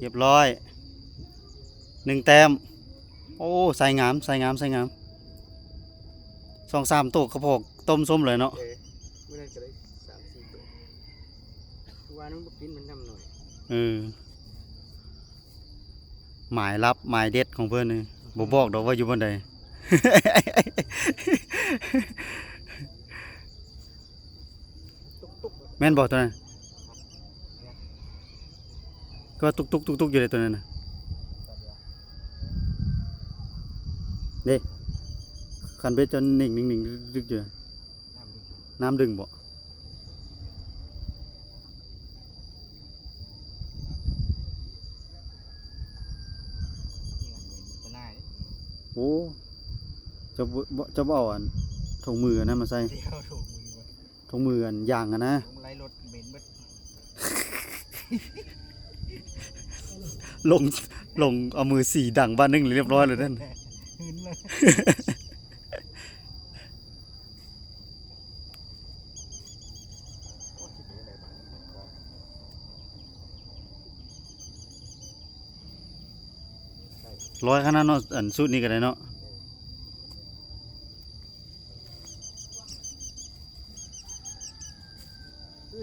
ຮຽບຮ້ອຍ ໜຶ່ງແຕ້ມ. ໂອ້ ໃສ່ງາມ ໃສ່ງາມ ໃສ່ງາມ. ສອງສາມໂຕກະພໍຕົ້ມສົມເລີຍເນາະ. ເອີ ມື້ນັ້ນກະໄດ້ສາມສີ່ໂຕ. ຄືວ່າມັນບໍ່ກິນ ມັນນຳໜ້ອຍ. ເອີ ໝາຍລັບໝາຍເດັດຂອງເພິ່ນນີ້ ບໍ່ບອກດອກວ່າຢູ່ບ່ອນໃດ. ແມ່ນບໍ່ຕົວນັ້ນ? ຄືວ່າຕຸກໆໆໆຢູ່ເດ້ຕົວນັ້ນນະ. ເດ້ ຄັນເບັດຈະໜິ່ງໆໆ ດຶກຢູ່. ນ້ຳດຶງບໍ່? ໂອ້ ເຈົ້າບໍ່ ເຈົ້າບໍ່ເອົາອັນຖົງມືອັນນັ້ນມາໃສ່? ຖົງມືອັນຢາງຫັ້ນນະ. ລົງ ລົງເອົາມືສີດັງບາດໜຶ່ງລຽບຮ້ອຍແລ້ວນັ້ນ. ຮ້ອຍຂະໜາດເນາະ ອັນຊຸດນີ້ກະໄດ້ເນາະ. ອື